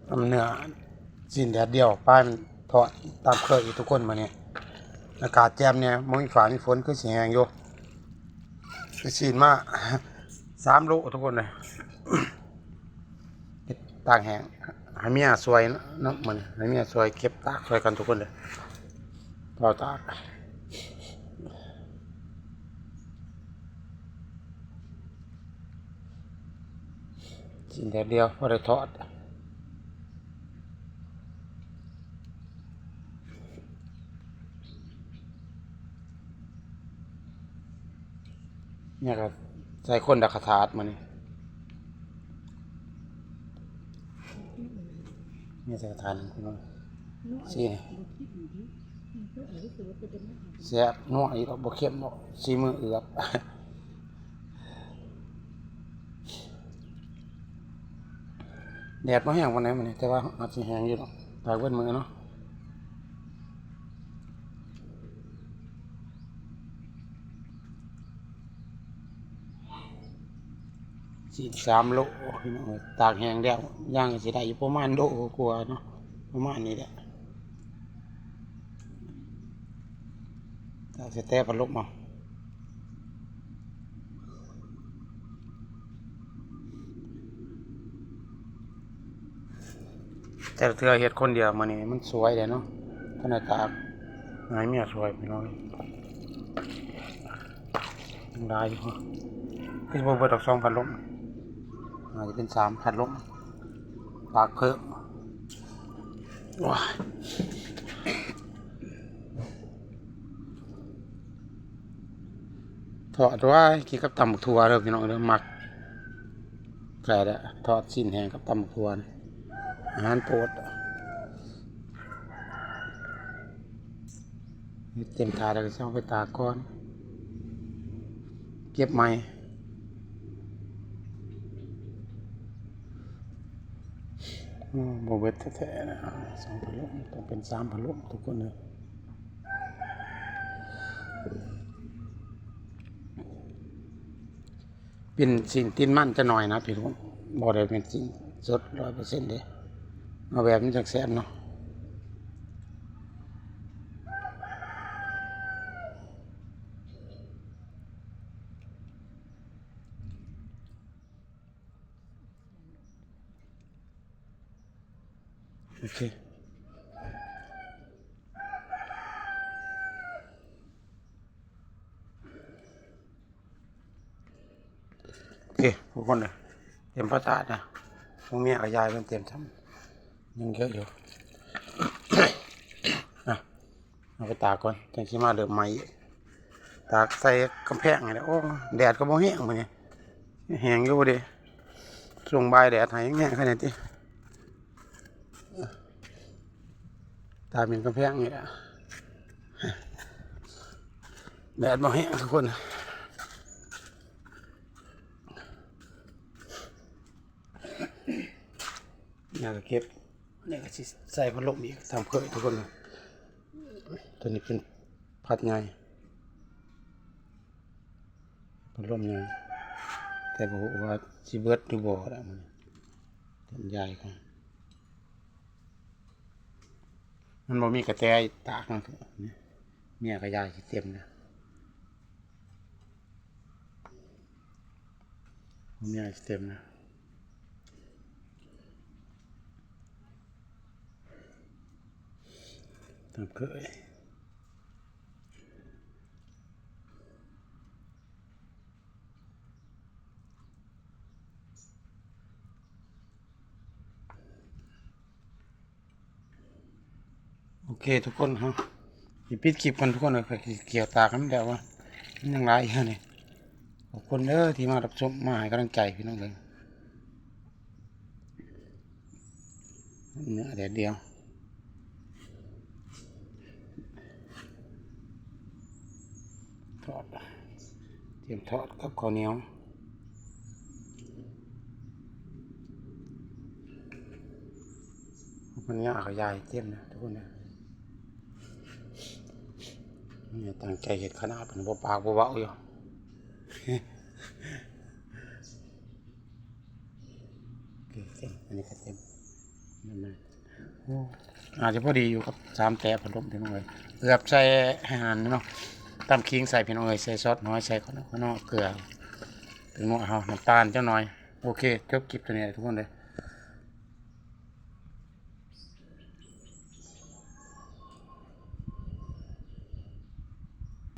ນຳເນື້ອຊີ້ນແດດດຽວ ປາຍມັນທອດຕາມເຄີຍຢູ່ທຸກຄົນມື້ນີ້. ອາກາດແຈ່ມແດ່ ບໍ່ມີຟ້າມີຝົນ ຄືຊິແຫ້ງຢູ່. ໄດ້ຊີ້ນມາສາມໂລທຸກຄົນເລີຍ. ເຮັດຕາກແຫ້ງ ໃຫ້ເມຍຊ່ວຍເນາະ ມື້ນີ້ໃຫ້ເມຍຊ່ວຍເກັບຕາກຊ່ວຍກັນທຸກຄົນເລີຍ. ເອົາຕາກ ຊີ້ນແດດດຽວພໍໄດ້ທອດ. ນີ້ກໍໃສ່ຄົນດາກຂະທາດມື້ນີ້ ນີ້ໃສ່ກະທາດໜຶ່ງພີ່ນ້ອງ. ຊີ້ນ ແຊບນົວອີກດອກ ບໍ່ເຄັມດອກ ສີມືເອືອບ. ແດດບໍ່ແຮງປານໃດມື້ນີ້ ແຕ່ວ່າອາດຊິແຫ້ງຢູ່ດອກ ຕາກເບິດມື້ເນາະ. ສິບສາມໂລພີ່ນ້ອງເອີຍ ຕາກແຫ້ງແລ້ວ ຍ່າງກໍຊິໄດ້ຢູ່ປະມານໂລກວ່າເນາະ ປະມານນີ້ແຫຼະ. ຕາກໃສ່ແຕ່ພັດລົມເອົາ. ແຕ່ລະເທື່ອເຮັດຄົນດຽວ ມື້ນີ້ມັນສວຍແຫຼະເນາະ ຂະໜາດຕາກໃຫ້ເມຍຊ່ວຍພີ່ນ້ອງ. ຍັງຫຼາຍຢູ່ ຄືຊິບໍ່ເບິດດອກ ສອງພັດລົມ ອາດຈະເປັນສາມພັດລົມ ຕາກເພີ່ມ. ໂອ້ຍ ທອດໄວ້ກິນກັບຕຳບັກຖົ່ວເດີພີ່ນ້ອງເດີ ມັກ. ແຊບແຫຼະ ທອດຊີ້ນແຫ້ງກັບຕຳບັກຖົ່ວນີ້ ອາຫານໂປດ. ເຮັດເຕັມຖາດແລ້ວກໍຊິເອົາໄປຕາກກ່ອນ ເກັບໃໝ່. ໂອ້ ບໍ່ເບິດແທ້ໆນະ ສອງພັດລົມ ຕ້ອງເປັນສາມພັດລົມທຸກຄົນເອີຍ. ເປັນຊີ້ນຕີນມັນຈະໜ້ອຍນະພີ່ນ້ອງ ບໍ່ໄດ້ເປັນຊີ້ນສົດຮ້ອຍເປີເຊັນເດ້ ເອົາແບບນີ້ຈັ່ງແຊບເນາະ. ໂອເຄ ໂອເຄ ທຸກຄົນເດີ ເຕັມພາຊາດນະ ຂອງເມຍກັບຍາຍເພິ່ນເຕັມຊ້ຳ ຍັງເຍອະຢູ່. ອ່ະ ເອົາໄປຕາກກ່ອນ ຈັ່ງຊິມາເລີ່ມໃໝ່ອີກ. ຕາກໃສ່ກຳແພງນີ້ແຫຼະ. ໂອ້ ແດດກໍບໍ່ແຮງມື້ນີ້ ແຫ້ງຢູ່ເດ ຊ່ວງບ່າຍແດດໃຫ້ແຮງຂະໜາດນີ້. ຕາກເປັນກຳແພງນີ້ແຫຼະ ແດດບໍ່ແຮງທຸກຄົນ. ນີ້ກໍເກັບ ນີ້ກໍຊິໃສ່ພັດລົມອີກຕາມເຄີຍທຸກຄົນ. ຕົວນີ້ເປັນພັດໃຫຍ່ ພັດລົມໃຫຍ່ ແຕ່ບໍ່ຮູ້ວ່າຊິເບິດຫຼືບໍ່ລະ ມັນໃຫຍ່ກວ່າ ມັນບໍ່ມີກະແຕຕາກນະ. ເມຍກັບຍາຍຊິເຕັມນະ ເມຍຊິເຕັມນະ ຕາມເຄີຍ. ໂອເຄທຸກຄົນ ເຮົາຊິປິດຄລິບກ່ອນທຸກຄົນເອີຍ ຂ້ອຍຊິກ່ຽວຕາກໃຫ້ມັນແລ້ວວ່າ ມັນຍັງຫຼາຍຢູ່ນີ້. ຂອບຄຸນເດີທີ່ມາຮັບຊົມ ມາໃຫ້ກຳລັງໃຈພີ່ນ້ອງເອີຍ. ເນື້ອແດດດຽວ ທອດ ຕຽມທອດກັບເຂົ້າໜຽວ. ມັນຍາກເອົາຢາຍເຕັມນະທຸກຄົນນະ ນີ້ຕັ້ງໃຈເຮັດຂະໜາດ ເພິ່ນບໍ່ປາກບໍ່ເວົ້າຢູ່. ໂອເຄ ເຕັມ ອັນນີ້ກໍເຕັມ. ໂອ້ ອາດຈະພໍດີຢູ່ກັບສາມແຕະພັດລົມພີ່ນ້ອງເອີຍ. ເກືອບໃສ່ຫັ້ນເນາະ ຕຳຂີງໃສ່ພີ່ນ້ອງເອີຍ ໃສ່ຊອດຫອຍ ໃສ່ຂະໜອກຂະໜໍ ເກືອ ແປ້ງນົວເຮົາ ນ້ຳຕານຈັກໜ່ອຍ. ໂອເຄ ຈົບຄລິບຕົວນີ້ແຫຼະທຸກຄົນເດີ.